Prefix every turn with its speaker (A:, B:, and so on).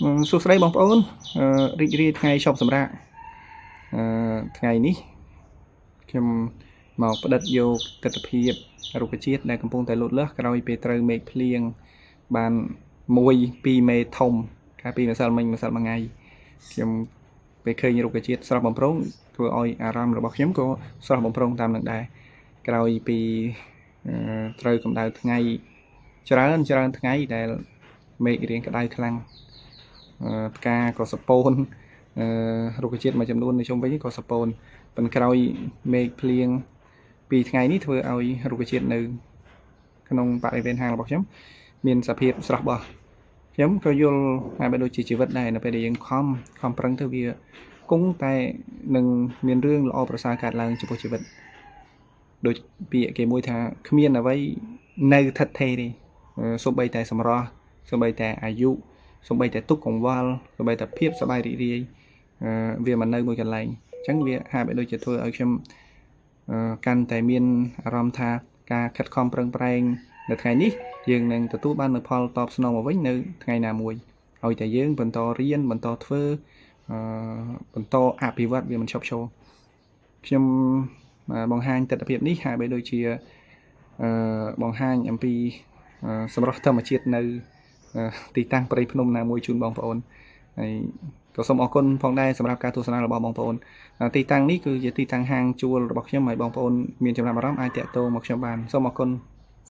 A: សួស្តីបងប្អូនរីករាយថ្ងៃឈប់សម្រាកអឺថ្ងៃនេះខ្ញុំមកផ្ដិតយកទស្សនភាពរុក្ខជាតិដែលកំពុងតែលូតលាស់ក្រោយពេលត្រូវមេឃភ្លៀងបាន1 2មេធំកាលពីម្សិលមិញម្សិលមួយថ្ងៃខ្ញុំពេលឃើញរុក្ខជាតិស្រស់បំព្រងធ្វើឲ្យអារម្មណ៍របស់ខ្ញុំក៏ស្រស់បំព្រងតាមនឹងដែរក្រោយពីត្រូវកម្ដៅថ្ងៃច្រើនច្រើនថ្ងៃដែលមេឃរៀងក្ដៅខ្លាំង ផ្កាក៏សពូនអឺរុក្ខជាតិមួយចំនួននៅជុំវិញក៏សពូនប៉ុន្តែក្រោយមេឃភ្លៀងពីថ្ងៃនេះធ្វើឲ្យរុក្ខជាតិនៅក្នុងបរិវេណហាងរបស់ខ្ញុំមានសភាពស្រស់បោះខ្ញុំក៏យល់ថាបីដូចជាជីវិតដែរនៅពេលដែលយើងខំខំប្រឹងទៅវាគង់តែនឹងមានរឿងល្អប្រសើរកើតឡើងចំពោះជីវិតដូចពាក្យគេមួយថាគ្មានអ្វីនៅថិតថេរទេសូម្បីតែសម្រស់សូម្បីតែអាយុ សូម្បីតែទុកកង្វល់សូម្បីតែភាពសប្បាយរីករាយវាមិននៅមួយកន្លែងអញ្ចឹងវាហាក់បីដូចជាធ្វើឲ្យខ្ញុំកាន់តែមានអារម្មណ៍ថាការខិតខំប្រឹងប្រែងនៅថ្ងៃនេះយើងនឹងទទួលបាននូវផលតបស្នងមកវិញនៅថ្ងៃណាមួយឲ្យតែយើងបន្តរៀនបន្តធ្វើបន្តអភិវឌ្ឍវាមិនឈប់ឈរខ្ញុំបង្ហាញទស្សនភាពនេះហាក់បីដូចជាបង្ហាញអំពីសម្រស់ធម្មជាតិនៅ ទីតាំងព្រៃភ្នំណាមួយជូនបងប្អូនហើយក៏សូមអរគុណផងដែរសម្រាប់ការទស្សនារបស់បងប្អូនទីតាំងនេះគឺជាទីតាំងហាងជួលរបស់ខ្ញុំហើយបងប្អូនមានចំណាប់អារម្មណ៍អាចតាក់ទងមកខ្ញុំបានសូមអរគុណ។